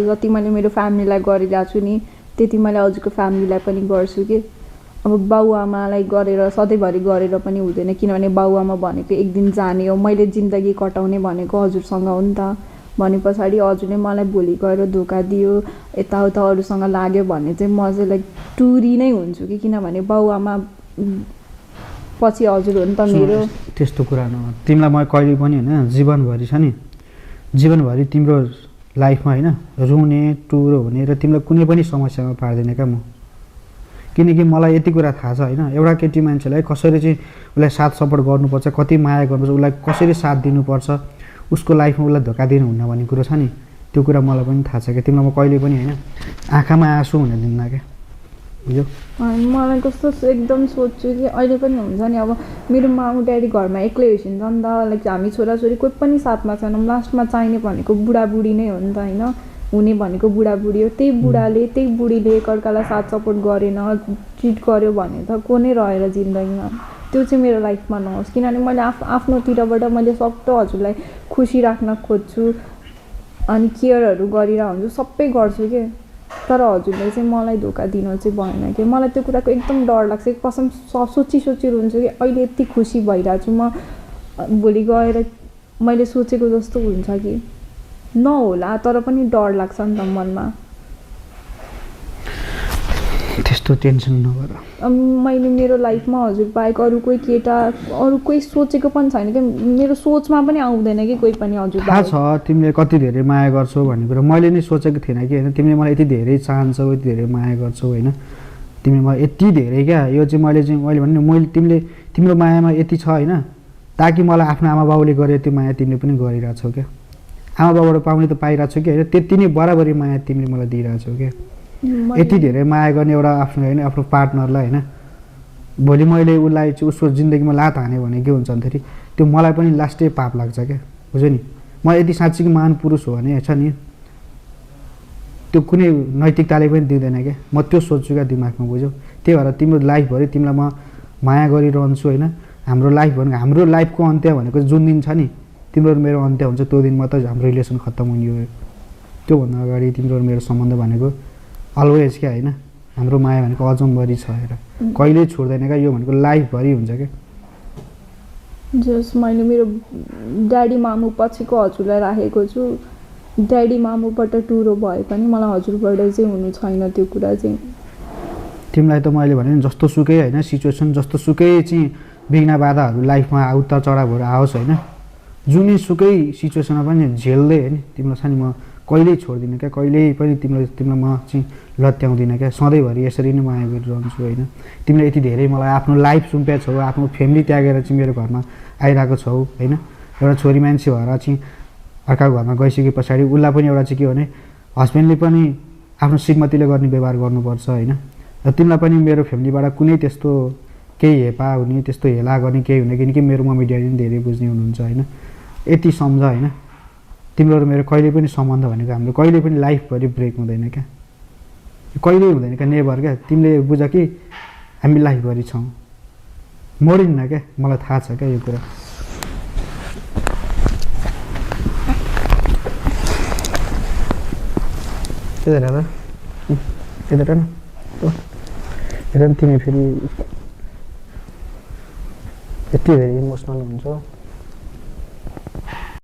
जति मैले मेरो फ्यामिलीलाई गरिरहेको छु नि त्यति मैले हजुरको फ्यामिलीलाई पनि गर्छु कि अब बाउआमालाई गरेर सधैँभरि गरेर पनि हुँदैन किनभने बाउआमा भनेको एक दिन जाने हो मैले जिन्दगी कटाउने भनेको हजुरसँग हो नि त भने पछाडि हजुरले मलाई भोलि गएर धोका दियो यताउता अरूसँग लाग्यो भने चाहिँ म चाहिँ लाइक टुरी नै हुन्छु कि किनभने बाउआमा पछि हजुर हो नि त मेरो त्यस्तो कुरा न तिमीलाई म कहिले पनि होइन जीवनभरि छ नि जीवनभरि तिम्रो लाइफमा होइन रुने टुरो हुने र तिमीलाई कुनै पनि समस्यामा पार्दैन क्या म किनकि मलाई यति कुरा थाहा छ होइन एउटा केटी मान्छेलाई कसरी चाहिँ उसलाई साथ सपोर्ट गर्नुपर्छ कति माया गर्नुपर्छ उसलाई कसरी साथ दिनुपर्छ उसको लाइफमा उसलाई धोका दिनुहुन्न भन्ने कुरो छ नि त्यो कुरा मलाई पनि थाहा छ क्या तिमीलाई म कहिले पनि होइन आँखामा आँसु हुन दिन्न क्या बुझ्यौ मलाई कस्तो एकदम सोच्छु कि अहिले पनि हुन्छ नि अब मेरो माउ ड्याडी घरमा एक्लै होइसिन्छ नि त लाइक हामी छोराछोरी कोही पनि साथमा छैनौँ लास्टमा चाहिने भनेको बुढाबुढी नै हो नि त होइन हुने भनेको बुढाबुढी हो त्यही बुढाले त्यही बुढीले एकअर्कालाई साथ सपोर्ट गरेन ट्रिट गर्यो भने त को नै रहेर जिन्दगीमा त्यो चाहिँ मेरो लाइफमा नहोस् किनभने मैले आफ्नोतिरबाट मैले सक्दो हजुरलाई खुसी राख्न खोज्छु अनि केयरहरू गरिरहेको हुन्छु सबै गर्छु के तर हजुरले चाहिँ मलाई धोका दिनु चाहिँ भएन कि मलाई त्यो कुराको एकदम डर लाग्छ कसम सोची हुन्छु कि अहिले यति खुसी भइरहेको छु म भोलि गएर मैले सोचेको जस्तो हुन्छ कि नहोला तर पनि डर लाग्छ नि त मनमा त्यस्तो टेन्सन नगर मैले मेरो लाइफमा हजुर बाहेक अरू कोही केटा अरू कोही सोचेको पनि छैन कि मेरो सोचमा पनि आउँदैन कि कोही पनि हजुर थाहा छ तिमीले कति धेरै माया गर्छौ भन्ने कुरा मैले नै सोचेको थिएन कि होइन तिमीले मलाई यति धेरै चाहन्छौ यति धेरै माया गर्छौ होइन तिमीले मलाई यति धेरै क्या यो चाहिँ मैले भन्नु मैले तिम्रो मायामा यति छ होइन ताकि मलाई आफ्नो आमा बाउले गरे त्यो माया तिमीले पनि गरिरहेछौ क्या आमा बाउबाट पाउने त पाइरहेको छु कि होइन त्यति नै बराबरी माया तिमीले मलाई दिइरहेछौ क्या यति धेरै माया गर्ने एउटा आफ्नो होइन आफ्नो पार्टनरलाई होइन भोलि मैले उसलाई चाहिँ उसको जिन्दगीमा लात हाने भने के हुन्छ भन्दाखेरि त्यो मलाई पनि लास्टै पाप लाग्छ क्या बुझ्यो नि म यदि साँच्चीकै महान पुरुष हो भने छ नि त्यो कुनै नैतिकताले पनि दिँदैन क्या म त्यो सोच्छु क्या दिमागमा बुझ्यौ त्यही भएर तिम्रो लाइफभरि तिमीलाई म माया गरिरहन्छु होइन हाम्रो लाइफ भनेको हाम्रो लाइफको अन्त्य भनेको जुन दिन छ नि तिम्रो मेरो अन्त्य हुन्छ त्यो दिन मात्रै हाम्रो रिलेसन खत्तम हुने हो त्योभन्दा अगाडि तिम्रो मेरो सम्बन्ध भनेको अलवेज क्या होइन हाम्रो माया भनेको अजम्बरी छ हेर कहिल्यै छोड्दैन क्या यो भनेको लाइफभरि हुन्छ क्या जस मैले मेरो ड्याडी मामु पछिको हजुरलाई राखेको छु ड्याडी मामुबाट टुरो भए पनि मलाई हजुरबाट चाहिँ हुनु छैन त्यो कुरा चाहिँ तिमीलाई त मैले भने जस्तो सुकै होइन सिचुएसन जस्तो सुकै चाहिँ विघ्न बाधाहरू लाइफमा उतार चढावहरू आओस् होइन जुनै सुकै सिचुएसनमा पनि झेल्दै होइन तिमीलाई छ नि म कहिल्यै छोड्दिनँ क्या कहिल्यै पनि तिमीलाई म चाहिँ लत्याउँदिनँ क्या सधैँभरि यसरी नै माया गरिरहन्छु होइन तिमीले यति धेरै मलाई आफ्नो लाइफ सुम्पिया छौ आफ्नो फ्यामिली त्यागेर चाहिँ मेरो घरमा आइरहेको छौ होइन एउटा छोरी मान्छे भएर चाहिँ अर्काको घरमा गइसके पछाडि उसलाई पनि एउटा चाहिँ के भने हस्बेन्डले पनि आफ्नो श्रीमतीले गर्ने व्यवहार गर्नुपर्छ होइन र तिमीलाई पनि मेरो फ्यामिलीबाट कुनै त्यस्तो केही हेपा हुने त्यस्तो हेला गर्ने केही हुने किनकि मेरो मम्मी ड्याडी पनि धेरै बुझ्ने हुनुहुन्छ होइन यति सम्झ होइन तिम्रो र मेरो कहिले पनि सम्बन्ध भनेको हाम्रो कहिले पनि लाइफभरि ब्रेक हुँदैन क्या कहिल्यै हुँदैन क्या नेभर क्या तिमीले बुझ कि हामी लाइफभरि छौँ मोडिन्न क्या मलाई थाहा छ क्या यो कुरा हेर न तिमी फेरि यति धेरै इमोसनल हुन्छ